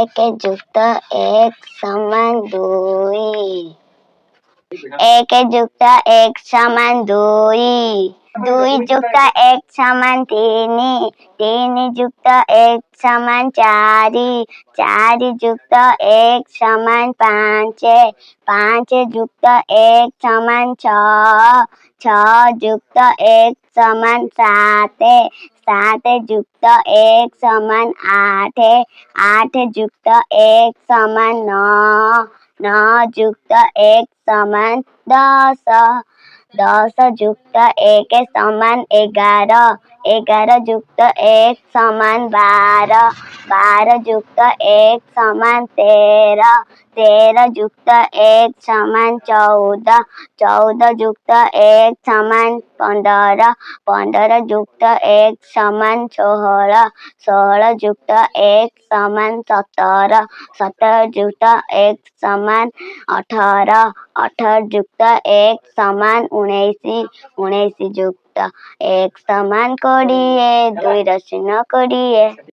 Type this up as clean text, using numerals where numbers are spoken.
1 ଯୁକ୍ତ 1 ସମାନ 2। 1 ଯୁକ୍ତ 1 ସମାନ 2। 2 ଯୁକ୍ତ 1 ସମାନ 3। 3 ଯୁକ୍ତ 1 ସମାନ 4। 4 ଯୁକ୍ତ 1 ସମାନ 5। 5 ଯୁକ୍ତ 1 ସମାନ 6। 6 ଯୁକ୍ତ 1 ସମାନ 7। 7 ଯୁକ୍ତ 1 ସମାନ 8। 8 ଯୁକ୍ତ 1 ସମାନ 9। 9 ଯୁକ୍ତ 1 ସମାନ 10। 10 ଯୁକ୍ତ 1 ସମାନ 11। 11 ଯୁକ୍ତ 1 ସମାନ 12। 12 ଯୁକ୍ତ 1 ସମାନ 13। 13 ଯୁକ୍ତ 1 ସମାନ 14। 14 ଯୁକ୍ତ 1 ସମାନ 15। 15 ଯୁକ୍ତ 1 ସମାନ 16। 16 ଯୁକ୍ତ 1 ସମାନ 17। 17 ଯୁକ୍ତ 1 ସମାନ 18। 18 ଯୁକ୍ତ 1 ସମାନ 19। 19 ଯୁକ୍ତ 1 ସମାନ 20। 2ର ଶୂନ 20।